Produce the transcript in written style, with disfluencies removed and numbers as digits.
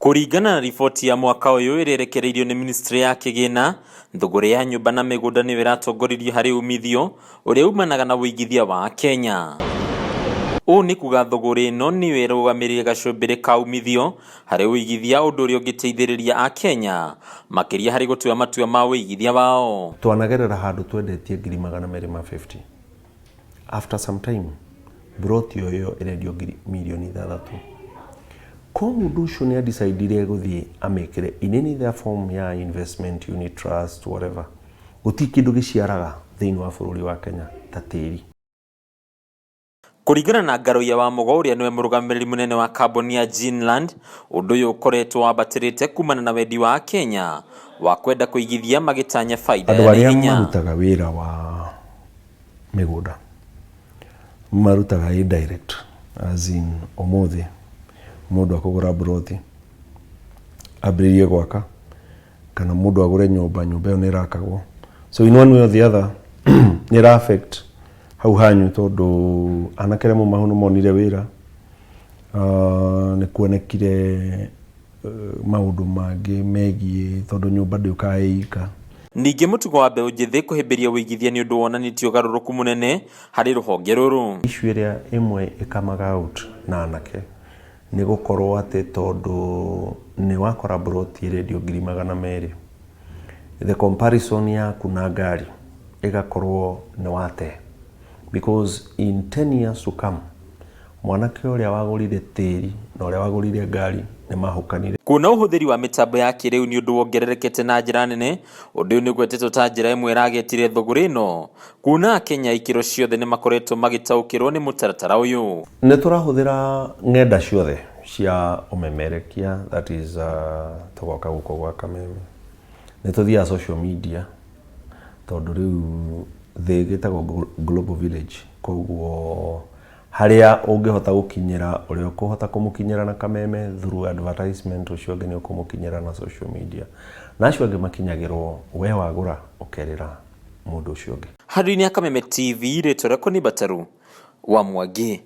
Kũringana na riboti ya mwaka ũyũ ĩrĩa ĩrekereirio nĩ ministry ya kĩgĩna, thũgũrĩ ya nyũmba na mĩgũnda nĩyo ĩratongoririe harĩ umithio ũrĩa umanaga na ũigithia wa Kenya. Ũũ nĩ kuga thũgũrĩ ĩno nĩyo ĩrũgamĩrĩire gacũmbĩrĩ ka umithio harĩ ũigithia, ũndũ ũrĩa ũngĩteithĩrĩria Akenya makĩria harĩ gũtua matua ma ũigithia wao. Twanagerera handũ twendetie ngiri 250. After some time broti o ĩyo ĩrendio ngiri mirioni 6. Ko mũndũ ũcio nĩ adecidire gũthiĩ amĩkĩre in any other form ya investment, unit trust, whatever, gũtirĩ kĩndũ gĩciaraga thĩinĩ wa bũrũri wa Kenya ta tĩri. Kũringana na Ngaruiya wa Mugo, ũrĩa nĩwe mũrũgamĩrĩri mũnene wa kambuni ya Ginland, ũndũ ũyũ ũkoretwo wambatĩrĩte kumana na wendi wa Kenya wa kwenda kũigithia magĩtanya baida Andũ ya arĩa naihenya. marutaga wĩra wa mĩgũnda marutaga indirect, as in ũmũthĩ mũndũ akũgũra mburoti ambĩrĩrie gwaka, kana mũndũ agũre nyũmba, nyũmba ĩyo nĩ ĩrakagwo, so in one way or the other nĩ ĩra affect hau hanyu, tondũ anake arĩa mauma hau nĩ monire wĩra. Nĩ kuonekire maũndũ mangĩ megiĩ, tondũ nyũmba ndĩũkaga ĩ ika. Ningĩ mũtugo wa mbeũ njĩthĩ kũhĩmbĩria ũigithia nĩ ũndũ wonanĩtie ũgarũrũku mũnene harĩ rũhonge rũrũ. Issue ĩrĩa ĩmwe ĩkamaga out na anake nĩ gũkorwo atĩ tondũ nĩ wakora mburoti ĩrendio ngiri 200, the comparison yaku na ngari ĩgakorwo nĩ wate, because in 10 years to come mwanake ũrĩa wagũrire tĩri na ũrĩa wagũrire ngari nĩ mahũkanire. Kuona ũhũthĩri wa mĩtambo ya kĩrĩu nĩ ũndũ wongererekete na njĩra nene, ũndũ ũyũ nĩ ũgwetetwo ta njĩra ĩmwe ĩragĩtire thũgũrĩ ĩno, kuona Akenya ikĩro ciothe nĩ makoretwo magĩtaũkĩrwo nĩ mũtaratara ũyũ. Nĩ tũrahũthĩra ng'enda ciothe cia ũmemerekia, that is tũgoka gũkũ gwa Kameme, nĩ tũthiaga social media, tondũ rĩu thĩ ĩgĩtagwo global village, koguo harĩa ũngĩhota gũkinyĩra ũrĩa ũkũhota kũmũkinyĩra na Kameme through advertisement, ũcio ũngĩ nĩ ũkũmũkinyĩra na social media, na acio angĩ makinyagĩrwo we wagũra ũkerĩra mũndũ ũcio ũngĩ. Handũ-inĩ ya Kameme TV, rĩtwa rĩakwa nĩ Mbataru wa Mwangi.